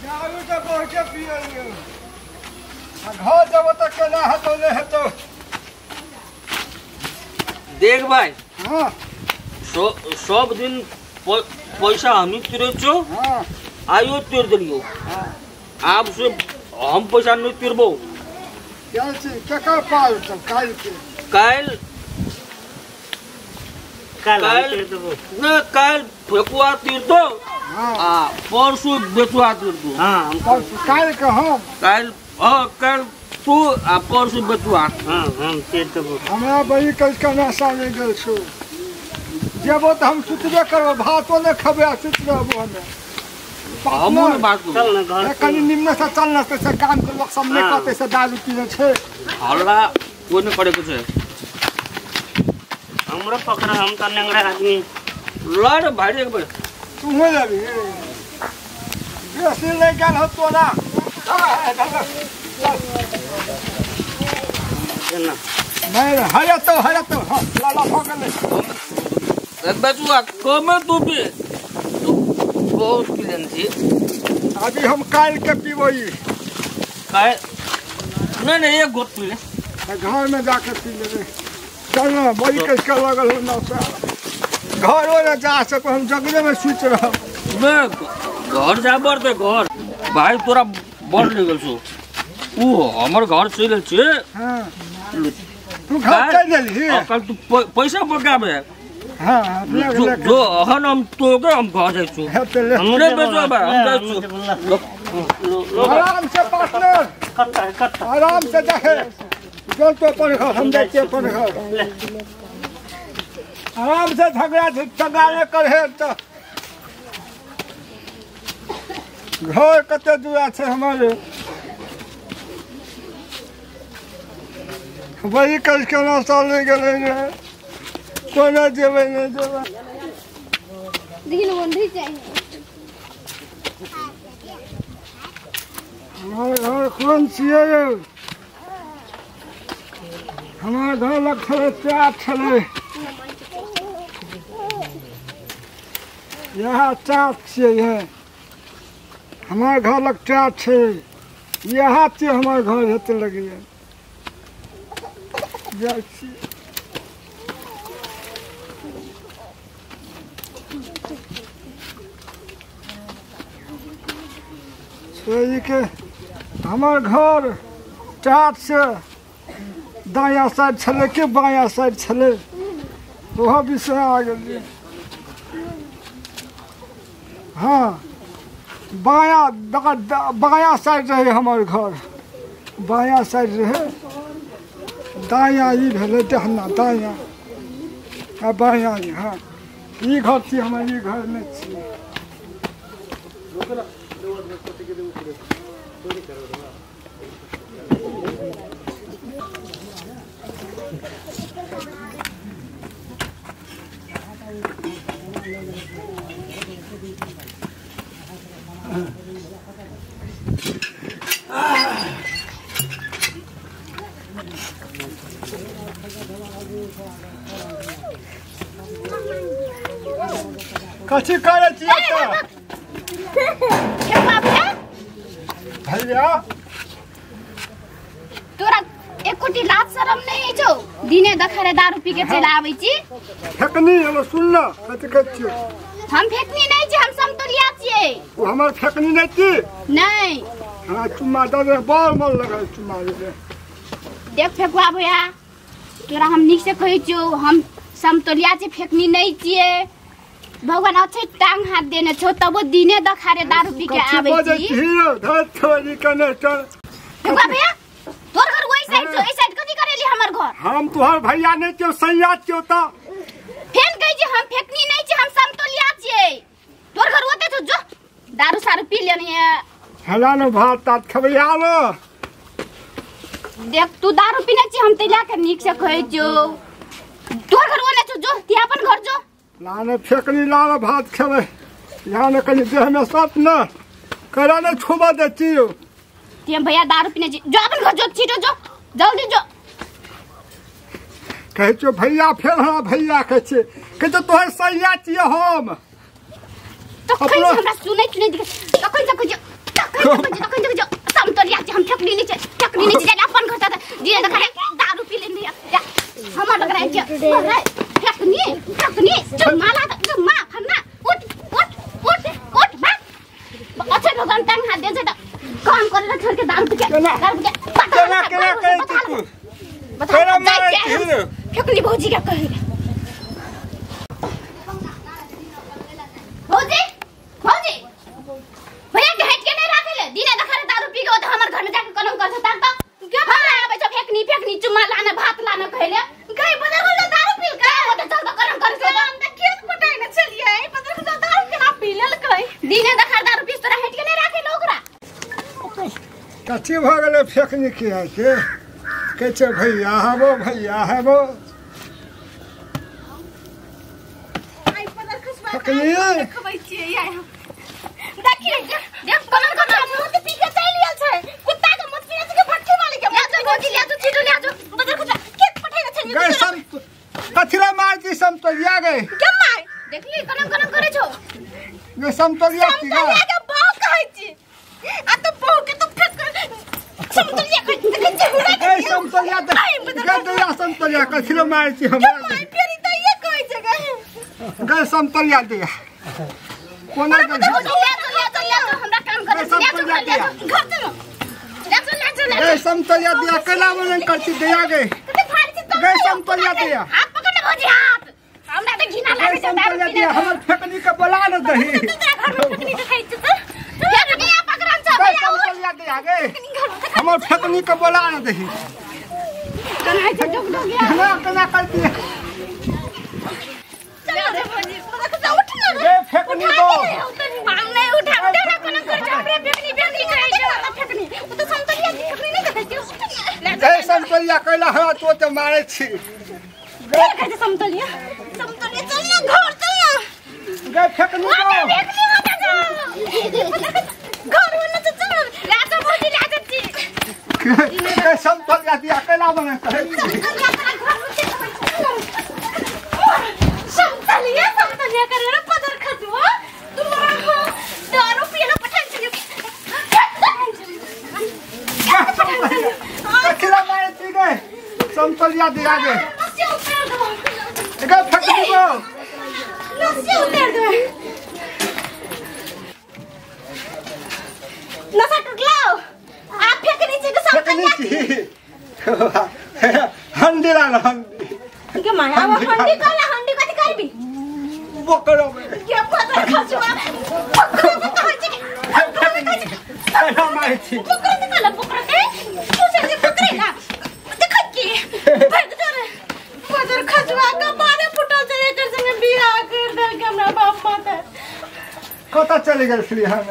दारू तो बहुते पियलियो आ घर जब तक केना हेतौ नहि हेतौ। देख भाई, हाँ सब दिन पैसा हम तुरे छो, हाँ आइयो तुर दिलियो। हाँ आब से हम पैसा नहीं तुरबो। क्या चीज केकर पाल तब काल के काल काल न काल फेकुआ तीर दो। हाँ आ परसू बेचुआ तीर दो। हाँ हम काल के हम काल हाँ काल तू आ परसू बेचुआ। हाँ हम तीर देबो। हमरा बड़ी कल नशा नहि गेल छौ। जेबो तऽ हम सुतबे करबो, भातो नहि खेबै आ सुति रहबो। हमे हमहूँ नहि बात चल ना घर कनि निम्न से चल ना से काम के लोक सब नहि कहतै से दारू पीने छै। हल्ला कोइ नहि करे के छै। हमरो पकड़, हम तऽ नेंगरा आदमी। लड़ भाई एक बेर तूहो लेबही बेसी नहि गेल हो तोरा। नहीं हरे तो हाँ लाला भऽ गेलै। बेचुआ कमे तू पी, तू बहुत पी लेने छी। अभी हम काल्हि के पीबै। काल्हि नहीं नहीं एक घोट पी ले, घर में जाके पी लेबै। चल ना बड़ी कसके लगल हो नशा, घरो न जा सको, हम जंगले में सुति रहब। घर जा पड़तै घर। भाई तोरा बड़ लगल छौ, ऊ हमर घर चलि छै। हाँ तू घर चलि गेलही? कल तू पैसा बकाबे। हाँ जो जो अहन हम तोके हम घर जाइ छु। हमरे बेचो बा हम जाइ छु। आराम से पार्टनर, कत्ता आराम से जाहे। चल तो अपन घर, हम जाइ छियै अपन घर। आराम से झगड़ा झगड़ा नहि करहे तऽ। घर कते दूरा छै हमर। वही कल केना साल नहि गेलै रे, कोना जेबै नहि जेबै। देखिन बंधी चाहिए। हमार घर कोन छियै यौ? हमार घर लग छलै चार छलै, यहाँ चार छियै। यहाँ हमार घर लग चार छै, यहाँ छियै हमार घर हेतै लगैया। जाइ छी के हमार घर चार से दायाँ साइड छलै कि बायाँ साइड छलै, ओहो विषय आ गेलियै। हाँ बायाँ बायाँ साइड रहै हमर घर, बायाँ साइड रहै। दायाँ ई भेलै दहना दायाँ आ बायाँ ई। हाँ ई घर छी हमर, ई घर नहि छियै। कथी करै छियै तऽ भैया? तोरा एकोटी लाज शरम नहीं छौ? दिने दखारे दारू पी के चलि आबै छी। फेकनी हेलो सुन न, कथी कहै छियै? हम फेकनी नहीं छी, हम समतोलिया छियै। ओ हमर फेकनी नहीं छी? नहीं। हाँ चुम्मा दऽ दे, बड़ मन लगल चुम्मा दे। देख फेकुआ भैया, तोरा हम नीक से कहै छियौ, हम समतोलिया छी, फेकनी नहीं छियै। भगवान अच्छे टांग हाथ देने छौ तबो दिने दखारे दारू पी के आबै छी। फेकुआ भैया तोर घर ओहि साइड छौ, एहि साइड कथी करेली हमर घर? हम तोहर भैया नहीं छियौ, सैया छियौ। तऽ फेन कहै छी हम फेकनी नहीं छी, हम समतोलिया छियै। तोर घर ओते छौ, जो दारू सारू पी लेने है। हला न भात तात खेबै आलो। देख तू दारू पीने छी, हम तै लए के नीक से कहै छियौ। तोर घर ओने छौ, जो ती अपन घर जो। लाने फेकनी लाने भात खेबै, यहाँ ने कनि देह में सट न करा ने छुबा दे छियौ। ते भैया दारू पीने छी, जो अपन घर जो, छिटो जो, जल्दी जो। कहै छियौ भैया, फेर हमरा भैया कहै छियै। कहै छियौ तोहर सैया छियै हम। तखन से हमरा सुनैत नहि दिख, तखन से कहै छियौ, तखन भगवान टांग हाथ दे छै त काम करे ला छोड़ के दारू पी के दारू पी के केना केना कहै छी तू बता मारै छी फेकनी भौजी के कहि भौजी भौजी भैया के हट के नहीं राखले दिने दखारे दारू पी के ओ हमर घर में जाके कलम कर छ ताक त हमरा आबै छ फेकनी फेकनी चुम्मा लाने भात लाने कहले गई बदर हो दारू पी के ओ त चल त कलम कर छ हम त खेत पटाइ न चलिए बदर हो दारू केना पी लेलकै दिने दखार दारू पी तोरा हट के नहीं राखले ओकरा कथी भ गेलै फेकनी की है के कहै छै भैया हबो भैया हबो आई बदर खसवा फेकनी देखबै छियै आई हम देखिए देख कलम कर मुंह पी के चलि गेल छै कुत्ता के मत पीने के भट्ठी वाले के ले जो भौजी ले जो छिटो ले जो बदर खसवा खेत पटाइ न चलिए गए सम कथिला मार दी समतोलिया गए के माय देखली कलम करे छौ गए समतोलिया की गा समतोलिया के बहु कहै छी आ तो बहु के तो फेक समतोलिया के देखै छी हुरा गए समतोलिया दे गए दया समतोलिया कथिला मार छी हमरा माय फेरी त ये कहै छै गए गए समतोलिया दे कोना गए ले जो ले जो ले जो हमरा काम करे ले जो ले जो घर चलो ले जो ले जो ले गए समतोलिया दिया केला मन करती दया गए कते फाड़ी छी गए समतोलिया दिया हाथ पकड़ ले भौजी हाथ हमरा त घिना गए लागै छै दारू समतोलिया पीने दिया हमर फेकनी के बोला न दही तोरा घर में फेकनी देखै छी त फेकनी आ पकड़न छ गए भैया उठ समतोलिया दिया गए हमर फेकनी के बोला न दही कनाइ छै डुक डुक या केना केना करती चलो रे भौजी बदर खसवा उठ ना गए फेकनी दो हम नहीं उठा दे ना कोनो कर छ हमरे फेकनी फेकनी कहै छ फेकनी उ त समतोलिया के फेकनी नहीं देखै छी उठ ना गए समतोलिया कैला हमरा तो ते मारे छी के कहै छै समतोलिया समतोलिया चल ना घर चल ना गए फेकनी दो फेकनी होता छ घर होने तो चल ले जो भौजी ले जो छी गए समतोलिया दिया कैला मन करे समतोलिया समतोलिया करे रे पदर खसुआ तोरा हो दारू पिए पठान चलियो कथिला मारे छी गए समतोलिया दिया गए नसे उतार दो गए फेकनी दो नसे उतार दो नसा टुटलाओ आप फेकनी छी के फेकनी समतोलिया छी हंडी लाल हंडी के माया वो हंडी कहला हंडी कथि करबी बोकरो में के पदर खसुआ पकड़ के कहै छी कैला मारे छी पकड़ के कहला पकड़ के तू से पकड़े ना देखै की भाग जा रे पदर खसुआ के बारे फुटल छै एकर संगे बियाह कर देल के हमरा बाप माता कतऽ चलि गेल छली हम